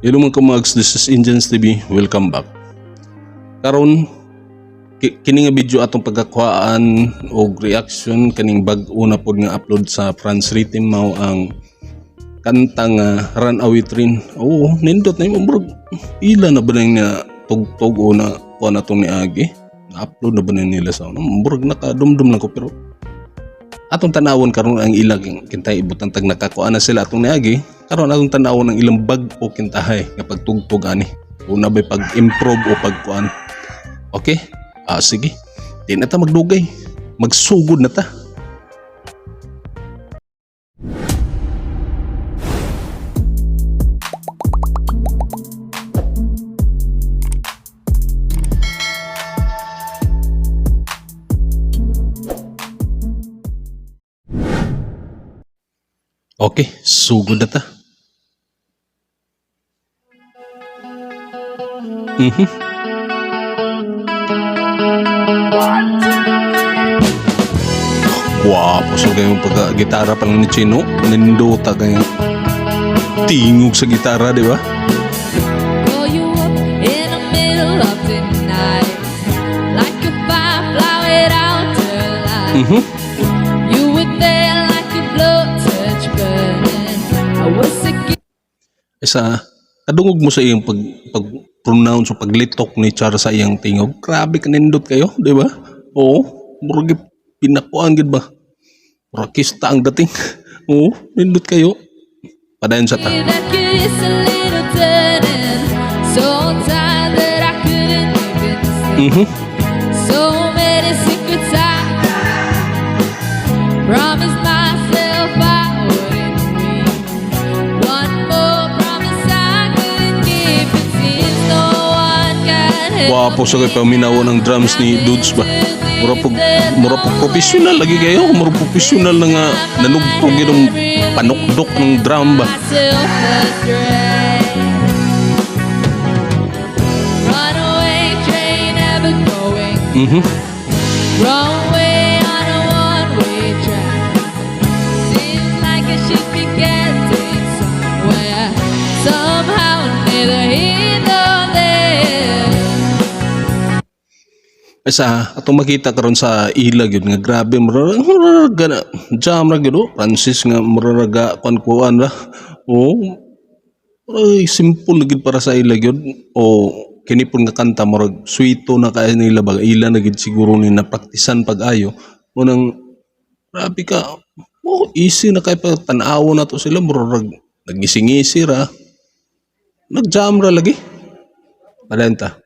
Hello mga kamags, this is Indians TV. Welcome back. Karon kini nga video atong pagkakuhaan og reaction kaning bag-o na pod nga upload sa France Rhythm, mao ang kanta nga Runaway Train. Oo, nindot na yung murag pila na ba na tugtog o na kuha na tong niagi. Na-upload na ba na nila sa ano? Murag nakadumdum lang ko, pero atong tanawon karon ang ilang kintay ibutang tag nakakuha na sila atong niagi. Karon atong tanawon ang ilang bag-o kintahay nga pagtugtog ani una bay pag-improve o pagkuan. Okay, ah, sige, di na ta magdugay, magsugod na ta. Okay, sugod na ta. Guwapo so kayo pagka gitara pa lang ni Chino. Nindota kayo. Tingog sa gitara, di ba? Call you up in the middle of the night, like a firefly without a light. You were there like a blowtorch burning. I was a Isa, kadungog mo sa iyang pag pronounce o paglitok ni Char sa iyang tingog. Grabe ka nindot kayo, di ba? Oo, murag pinakuan gid ba? Rakista ang dating. Oo, nindot kayo. Padayon sa ta. kid that kiss a little turning, so tired that I couldn't even sleep. So many secrets I promised myself I wouldn't weep. One more promise I couldn't keep. It seems no one can help Wapo sa kay paminaw ng drums ni Dudes ba? Mura pog professional lagi kayo. Mura professional na nga nanugtog yun ang panukdok ng drum ba? Myself astray. Runaway train never going. Wrong way on a one-way track. Seems like I should be getting somewhere. Somehow neither here nor there. Isa, atong makita karon sa ilag yun nga grabe mura mura gana jam ra gyud oh. Francis nga mura ga kuan kuan ra. Oh. Ay, simple na gyud para sa ilag yun. O kini pud nga kanta murag sweeto na kay nila ba, ila na gyud siguro ni napraktisan pag-ayo. Munang grabe ka. Oh, easy na kay pa tan-awon na to sila, murag nagisingisi ra. Nag-jam ra lagi. Padayon ta.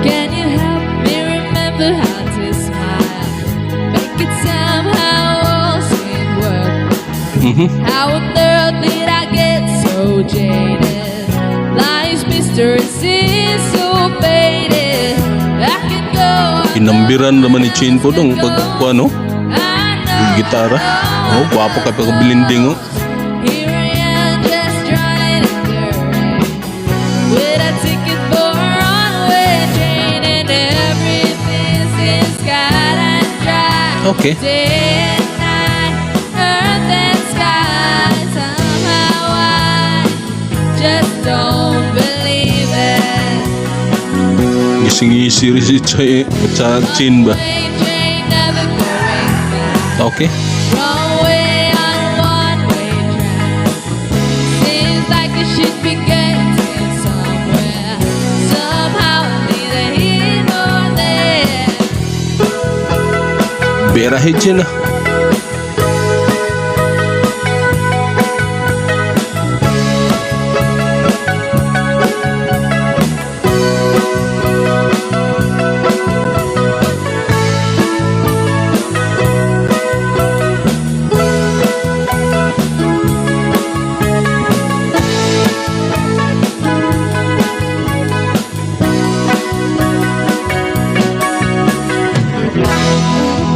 Can you help me remember how to smile? Make it somehow all seem worthwhile. How on earth did I get so jaded? Life's mystery seems so faded. I could go on Pinambiran naman ni Chin po dong pag kuan no? I know, Gitara. Oh, gwapo kay pagkabilinding oh. Here I am just trying to rain with a ticket for a runaway train, and everything seems cut and dry. Okay. Day and night, earth and sky. Somehow I just don't believe it. Ngising-ngisi rin si Chay, sa Chin ba? Runaway train never going back. Okay. Wrong way on a one-way track. Seems like I should be getting somewhere. Somehow neither here nor there. Berahe Chin ah.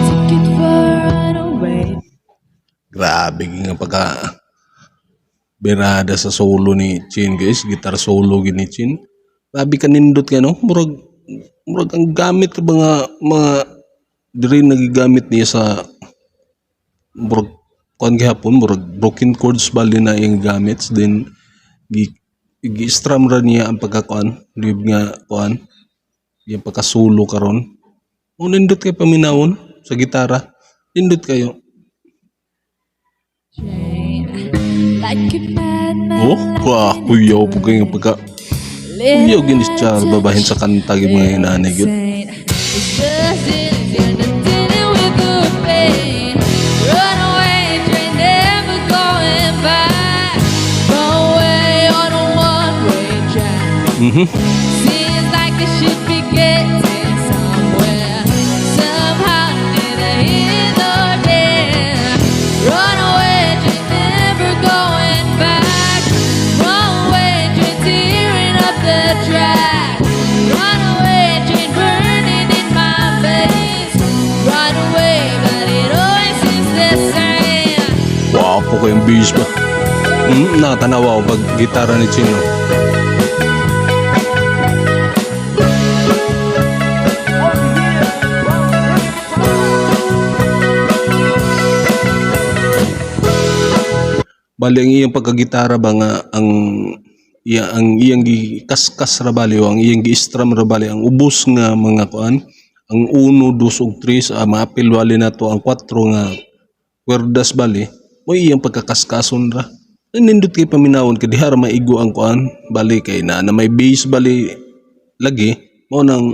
Ticket for a runaway. Grabe nga pagka berada sa solo ni Chin guys, gitar solo gid ni Chin. Grabe ka nindot ka no? Murag ang gamit mga diri nagigamit niya sa murag kuan gihapon, murag broken chords bali na iyang gamit, then gi gi-strum ra niya ang pagkakuan, live nga kuan, iyang pagkasulo karon. O nindot kay paminawon sa gitara. Nindot kayo. Train. Like a madman. Oh, wa kuyaw po kayo nga pagka kuyaw ginis siya babahin sa kanta gyud mga inani gyud. It's just easier than dealing with the pain. Runaway train, never going back. Run away on a one-way track. Seems like I should be getting somewhere. Somehow, neither here nor there. Runaway train, never going back. Runaway train, tearing up the track. Runaway train, burning in my veins. Run away, but it always seems the same. Wapo kayong bass ba? Nakatanawa ko pag gitara ni Chino. Bali ang iyang pagkagitara ba nga ang iya ang iyang gikaskas ra bali o ang iyang gi-strum ra bali ang ubos nga mga kuan, ang 1, 2 ug 3, maapil wali nato ang 4 nga kwerdas bali mo iyang pagkakaskason ra. Nindot kay paminawon kay diha ra maigo ang kuan bali kay na may bass bali lagi mo nang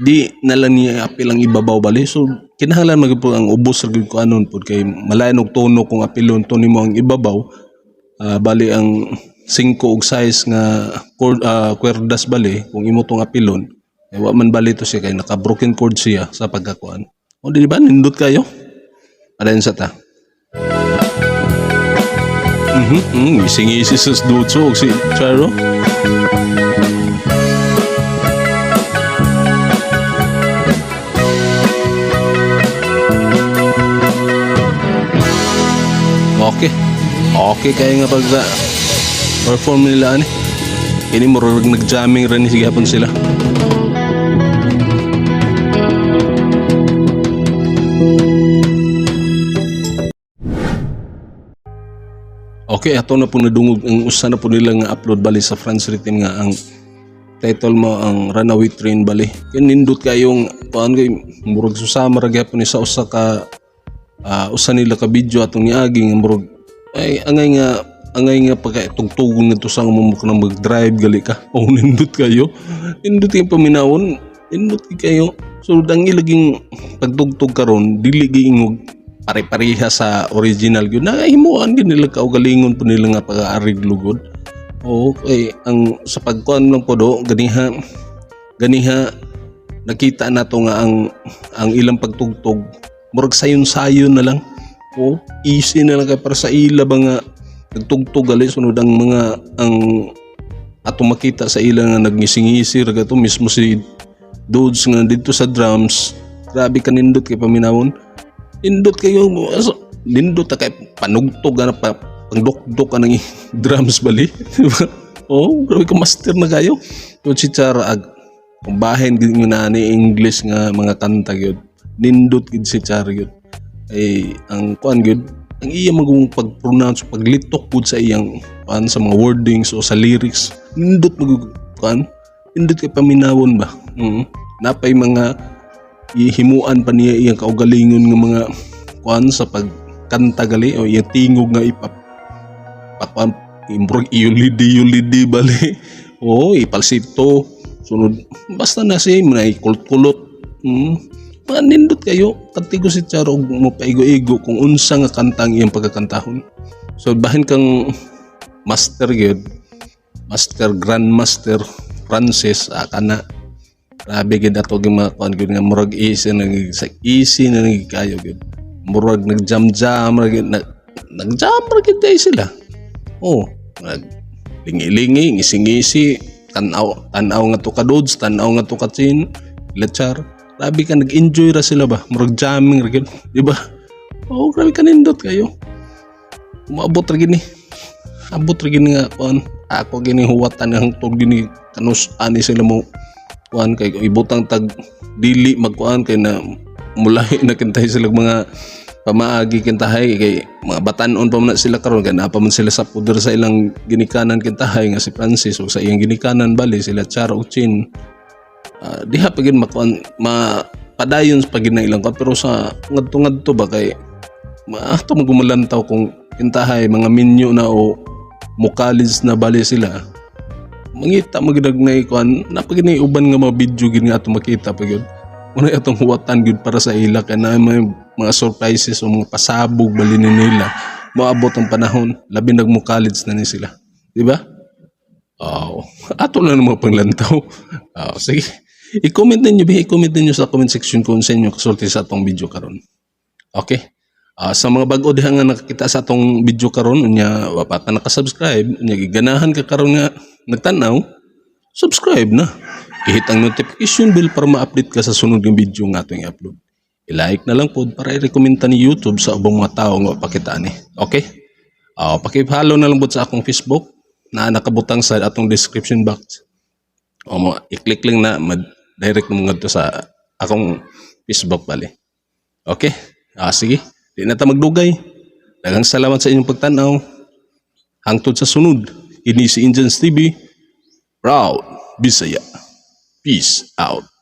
di na lang niya apil ang ibabaw bali, so kinahanglan man gyud po ang ubos ra gyud kuanon pod kay malain og tono kung apilon to nimo ang ibabaw. Bali ang 5 ug 6 nga chord, kwerdas bali kung imo tong apilon eh, wa man bali to siya kay naka broken chord siya sa pagkakuan. O di ba nindot kayo padayon sa ta. Ngising-ngisi sa Dutso og si Charo. Okay. Okay kaya nga pag perform nila ani. Kini murag nag-jamming ra ni sige hapon sila. Okay, ato na po nadungog ang usa na po nila nga upload bali sa France Rhythm nga ang title mo ang Runaway Train bali. Kaya nindot kayong kuan kay murag susama ra gyapon ni sa usa ka usa nila ka video atong niagi nga murag ay angay nga pagka tugtugon ngadto sa umumok na mag-drive gali ka. Oh, nindot kayo. Nindot yung paminawon. Nindot kayo. So ang ilaging pagtugtog karon dili giingog pare-pareha sa original gyud. Nahimuan gyud nila kaugalingon po nila nga pag-aariglo gud. Oo, okay. Ang sa pagkuan lang po do ganiha ganiha nakita nato nga ang ilang pagtugtog murag sayon-sayon na lang. O easy na lang kay para sa ila ba nga nagtugtog gali sunod ang mga ang ato makita sa ila nga nagngising-ngisi ra gato mismo si Dudes nga dito sa drums. Grabe ka nindot kay paminawon, nindot kayo, nindot ta kay panugtog ana pa pangdukdok ka ng drums bali. Oh, grabe ka master na kayo. To si Chara ag kung bahin gid nga na ni English nga mga kanta gyud, nindot gid si Chara gyud. Ay ang kuan gyud ang iya magong pag-pronounce, paglitok pud sa iyang kuan sa mga wordings o sa lyrics, nindot mag kuan, nindot kay paminawon ba. Napay mga ihimuan pa niya iyang kaugalingon nga mga kuan sa pagkanta gali o iyang tingog nga ipap pakuan imbrog iyulidi yulidi bali o ipalsito sunod basta na siya may kulot-kulot. Mga nindot kayo katigo si Charo og mo paigo-igo kung unsa nga kanta ang iyang pagkakantahon. So bahin kang master gyud, master grandmaster Francis kana grabe gid ato gyud mga kuan gyud nga murag easy na sa easy na nag kayo gyud, murag nagjam-jam ra gyud, nagjam ra gyud day sila. Oh, nag lingi-lingi, ngisi-ngisi, tan-aw tan-aw nga to ka Dudes, tan-aw nga to ka Chin Lechar. Grabe ka nag-enjoy ra sila ba, murag jamming ra gyud, di ba? Oh, grabe ka nindot kayo. Umaabot ra gini, abot ra gini nga kuan ako gini huwatan nga hangtod gini kanus ani sila mo kuan kay ibutang tag dili magkuan kay na mulahi na kintay sila mga Pamaagi kintahay kay mga batanon pa man na sila karon, kay naa pa man sila sa poder sa ilang ginikanan kintahay nga si Francis o sa iyang ginikanan bali sila Charo ug Chin. Diha pa gyud makuan, mapadayon pa gyud na ilang kuan, pero sa ngadto-ngadto ba kay maato magumalantaw kung kintahay mga minyo na o mo college na bali sila, mangita magidag na ikuan na pag uban nga mga video gid nga ato makita pa gyud. Una atong huwatan gyud para sa ila kay na may mga surprises o mga pasabog bali ni nila moabot ang panahon, labi nag mo college na ni sila, di ba? Oh, ato lang mga panglantaw. Oh, sige. I-comment ninyo, ba? I-comment ninyo sa comment section kung sa inyo kasulti sa atong video karon. Okay? Sa mga bag-o diha nga nakakita sa atong video karon, unya wa pa ka naka-subscribe, unya giganahan ka karon nga nagtan-aw, subscribe na. I-hit ang notification bell para ma-update ka sa sunod nga video nga atong i-upload. I-like na lang pod para i-recommend ni YouTube sa ubang mga tao nga pakita ni. Okay? Paki-follow na lang pod sa akong Facebook na nakabutang sa atong description box. O mo i-click lang na, mag-direct mo ngadto sa akong Facebook bali. Okay? Sige. Di na ta magdugay. Daghang salamat sa inyong pagtan-aw. Hangtod sa sunod. Ini si Indians TV. Proud Bisaya. Peace out.